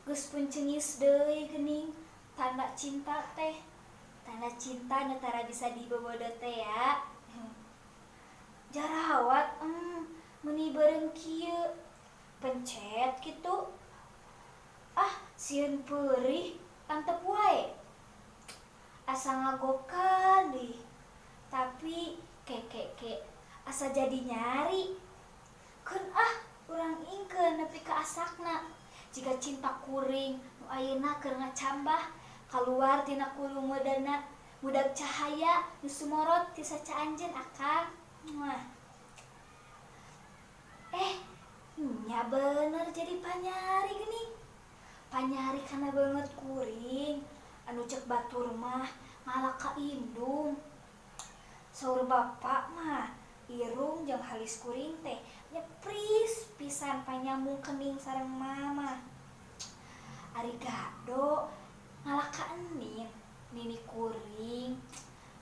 Geus pun cengis deui geuning tanda cinta teh. Tanda cinta nu tara bisa dibobodo teh ya. Jarawat meuni beureum kieu. Pencet kitu. Ah, sieun peurih antep wae. Asa ngagokan deui. Tapi ke ke ke asa jadi nyari. Keun ah urang ingkeun nepi ka asakna. Jiga cinta kuring nu ayeuna keur ngacambah kaluar tina kulumedana mudag cahaya nu sumorot ti saca anjeun, Akang. Muah. Eh, nya bener jadi panyari geuning. Panyari kana beungeut kuring anu cek batur mah ngalak ka indung. Saur bapa mah irung jeung halis kuring teh nyepris pisan panyambung kening sareng mama. Ari Gado ngalak ka enin, nini kuring.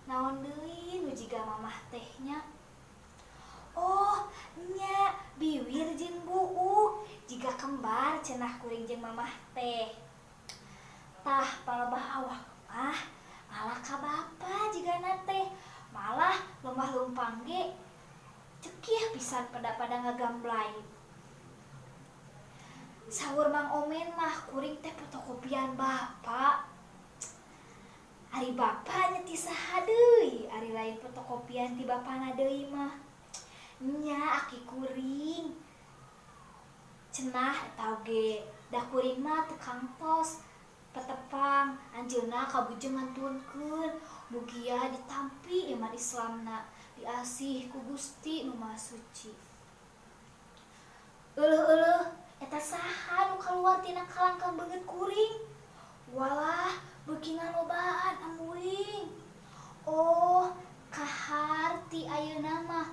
Naon deui nu jiga mamah teh nya? Oh, nya biwir jeung buuk jiga kembar cenah kuring jeung mamah teh. Tah, palebah awak mah ngalak ka bapa jigana teh. Malah lemah lumpang ge cekih pisan pada-pada ngagamblay. Saur Mang Omen mah kuring teh fotokopian bapa. Ari bapa nya ti saha deui, ari lain fotokopian ti bapana deui mah. Nya aki kuring. Cenah eta oge, da kuring mah teu kantos petepang anjeunna kabujeng ngantunkeun. Mugia ditampi iman Islamna, diasih ku Gusti Nu Maha Suci. Euleuh-euleuh, eta saha nu kaluar tina kalangkang beungeut kuring? Walah, beuki ngalobaan ambuing. Oh, kaharti ayeuna mah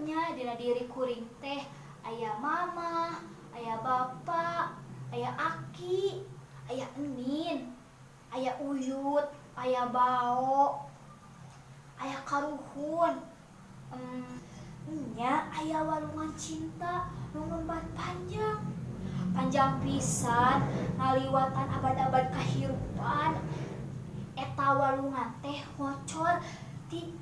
nya dina diri kuring teh aya mama, aya bapa, aya aki, aya enin, aya uyut, aya bao, aya karuhun. Nya aya walungan cinta nu ngembat panjang. Panjang pisan ngaliwatan abad-abad kahirupan. Eta walungan teh ngocor ti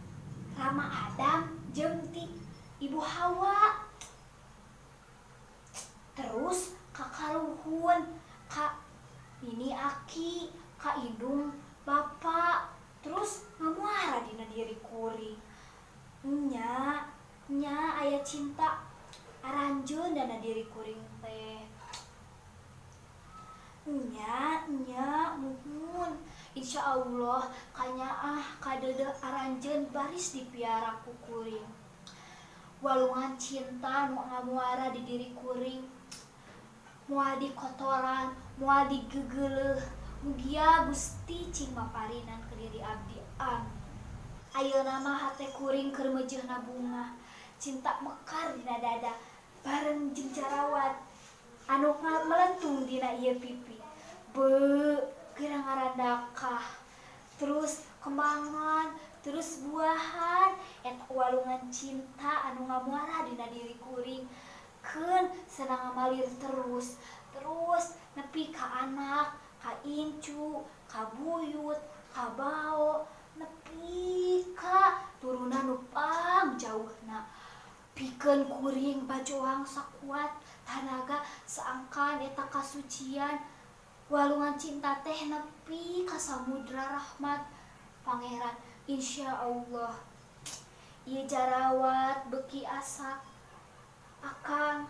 Rama Adam jeung ti Ibu Hawa. Terus ka karuhun, ka nini aki, ka indung bapa, terus ngamuara dina diri kuring. Nya, nya aya cinta aranjeun dina diri kuring teh. Nya, nya, muhun. Insyaallah kanyaah kadeudeuh aranjeun baris dipiara ku kuring. Walungan cinta nu ngamuara di diri kuring moal dikotoran, moal digegeuleuh. Mugia Gusti cing maparinan ke diri abdi. Amin. Ayeuna mah hate kuring keur meujeuhna bunga. Cinta mekar dina dada bareng jeung jarawat anu melentung dina ieu pipi. Beuh, geura ngarandakah. Terus kembangan, terus buahan, eta walungan cinta anu ngamuara dina diri kuring. Keun senang ngamalir terus, terus nepi ka anak, ka incu, ka buyut, ka bao, nepi ka turunan nu pangjauhna. Pikeun kuring bajoang sakuat tanaga saangkan eta kasucian walungan cinta teh nepi ka samudra rahmat Pangeran, insyaallah. Ieu jarawat beuki asak. Akang.